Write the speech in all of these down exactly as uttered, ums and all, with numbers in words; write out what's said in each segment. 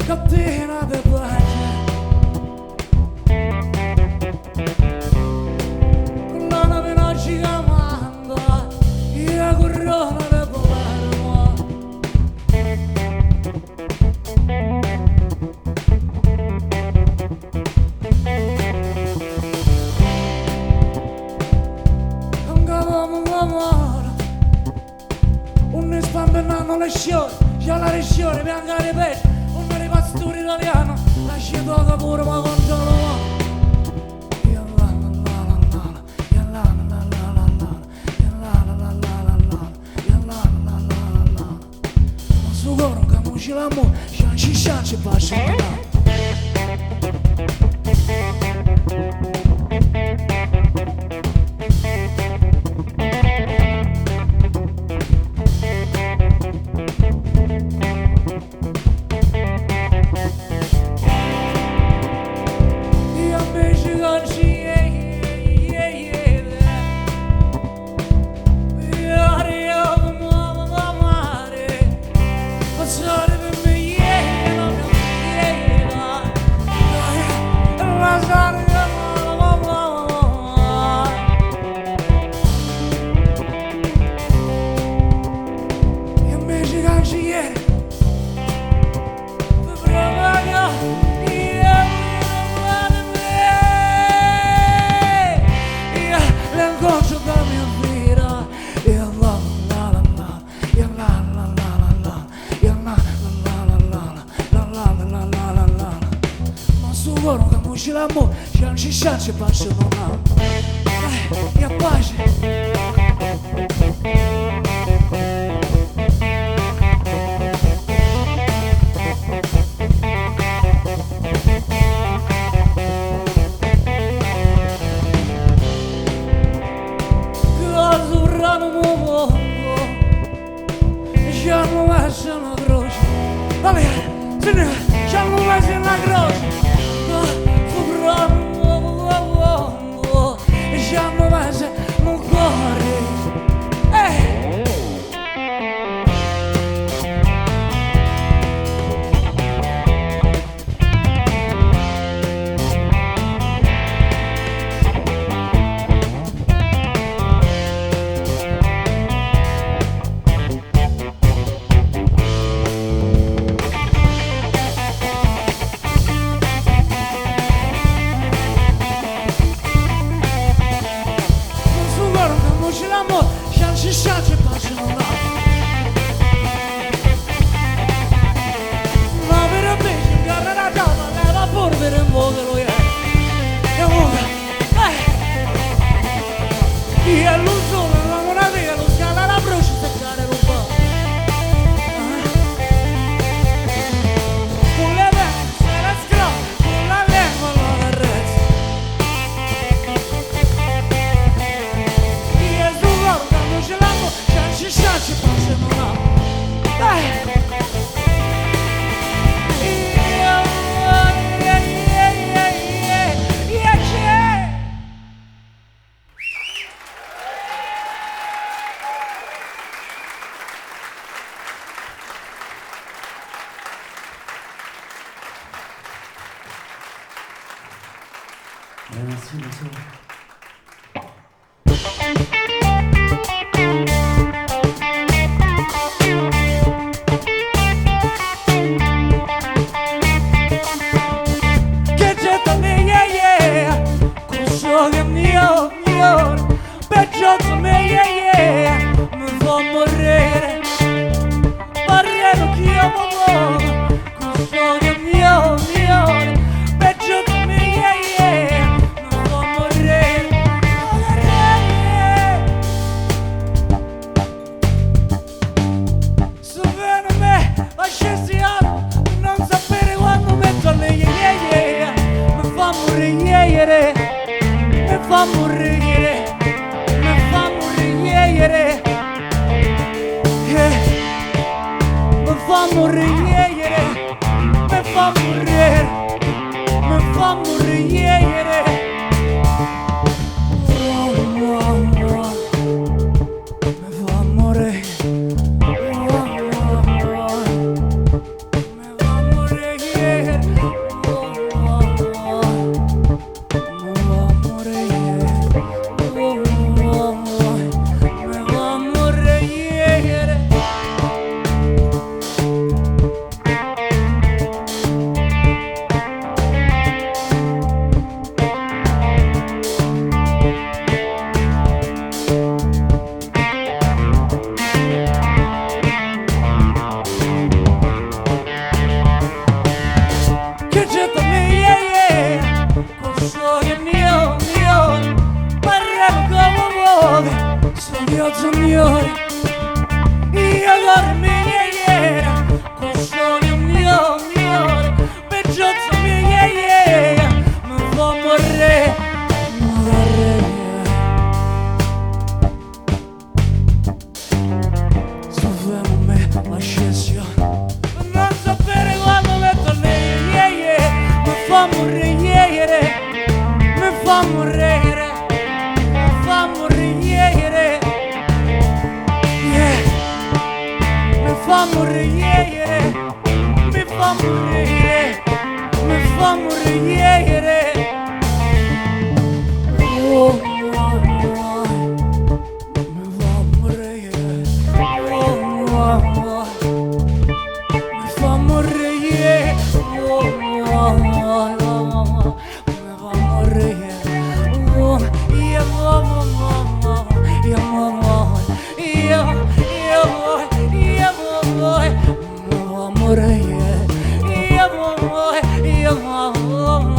Catena de pace, la nave nasce chiamando, e la corona de Palermo. Unni sta mpinnannu le sciore, già la regione bianca di pesce, unni li pasturi italiani, la sciatoca pure ma contano. Io la la la la la, io la la la la la, io la la la la la, io la la la la la. Ma su coro ca mu ci l'amu, scianci scianci passa. Ora ca muci l'amuri, scianci scianci passa un annu. Eh, e a paci. Ca suvranu mu pongu, ci hannu messo na croce. Vabbè, signora, ci hannu messo na croce. Ca suvranu mu pongu, ci hannu messo nu core. Eh! Nun su coru ca muci l'amuri, scianci scianci passa un annu. Ma per invece in carne da tavola leva polvere in bocca lui è. E ora, eh! Io e lu sole, l'amore di lu scala la brucia seccare lu fa. Cu le vene se la scrolla, cu la lengua la carezza. Io su coru ca muci l'amuri, scianci scianci passa un annu. Eh! Io, io, io, io, io, io, io, io, io, io, io. Eh, sì, lo so. Che gente mia, yeah, yeah. Cu sognu mio, mio, peggiotto me, yeah, yeah, mi fa morire. Parrero chi io voglio, cu sognu mio, mio, peggiotto me, yeah, yeah, mi fa morire. Su venu me, la scienziata, non sapere quando metto le, yeah, yeah, yeah, mi fa morire, yeah, yeah, mi fa morire, mi fa morire, yeah, yeah, yeah, mi fa morire, yeah, yeah, mi fa morire, mi fa morire, yeah, yeah. Mi fa morire. Mi fa morire. Mi fa morire. Mi fa morire. Che gente mia, yeah, yeah. Cu sognu mio, mio, parremu comu vuoi, sognu signore. Io cori mia, yeah, yeah, cu sognu mio, mio, peggiotto mia, yeah, yeah, mi fa morire, morire. Su fermo me la scienza. Non sapere quando metto le, yeah, yeah, mi fa morire, yeah, yeah, mi fa morire, mi fa morire, yeah, yeah, yeah, mi fa morire, yeah, yeah, mi fa morire, mi fa morire, yeah, yeah. Oh, oh, oh. Mi fa morire, oh, oh, oh. Mi fa morire, oh, oh, oh, oh. Mi fa morire, oh, io, oh, oh, oh, oh, io, oh, oh, io, io, oh, io, oh, oh. Mi fa morire, io, oh, oh, io, oh, oh, oh.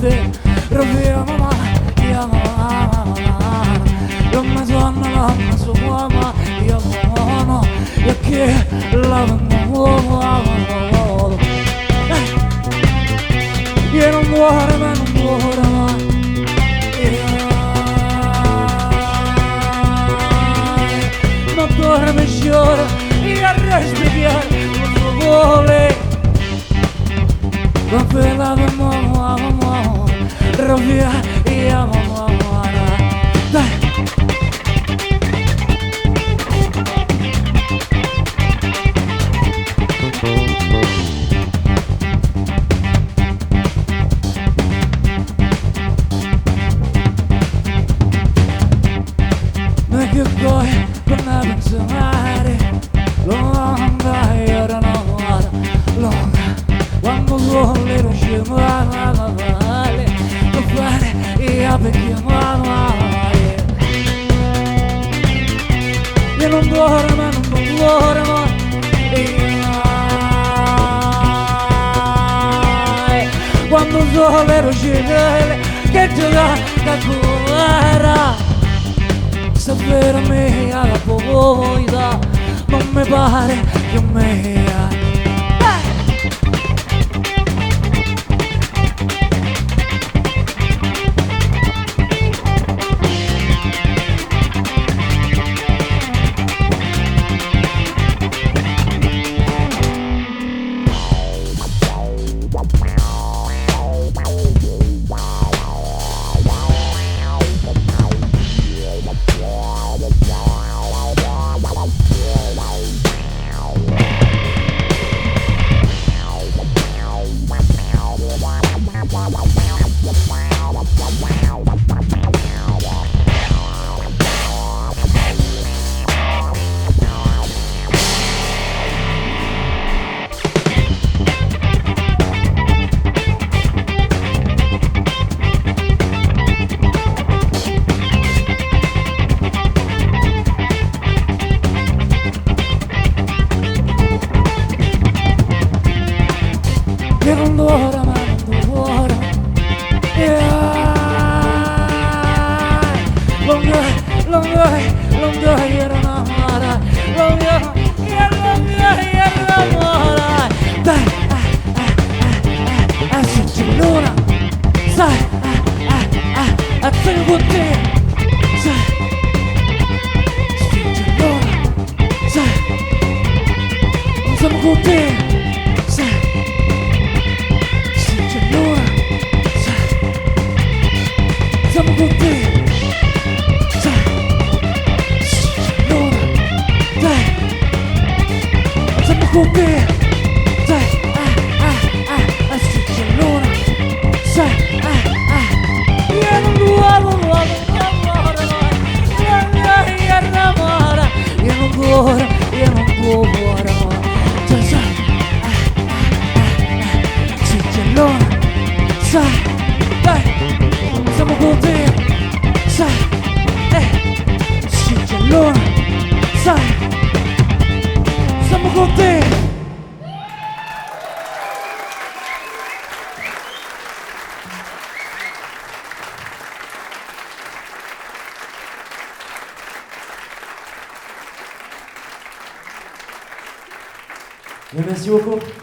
Rufia, mamma, io mamma, io mi sono, io mi sono, io mi sono, io che la mamma, io non muore, ma non muore, ma io, ma ora mi sciora, io arresto, io non vuole. Don't feel like a mama, mama, mama. Rufia, yeah, mama, mama, mama. Dai. Make you go, gonna be somebody. Long, long, long, long. Quando vuole lo scemo, ah, ah, ah, ah, eh. Lo fare, io perché, ah, ah, ah, eh. Io non muore, ma non muore, ma io, eh. Quando sole lo scemo, che ti dà, che tu era. Sta vera mia la poeta, non mi pare che mia. Io non muore, ma non muore. Yeah. Long, long, long, long, io non muore. Long, long, io non muore, io non muore. Dai, ah, ah, ah, ah, ah, senti luna. Sai, ah, ah, ah, ah, sono con te. Sai, senti luna. Sa, siamo con te. Sa, sì, c'è l'ora. Sa, siamo con te. Sa, sì, c'è l'ora. Dai, siamo con te. Sa, ah, ah, ah, ah, sì, c'è l'ora. Sa, ah, ah. Io non lo amo, lo amo. Io non muore, io non muore. Sa, sa, ah, ah, ah, ah, sì, c'è l'ora. Sa, dai, siamo con te. Sa, eh, sì, c'è l'ora. Sa, siamo con te. Merci beaucoup.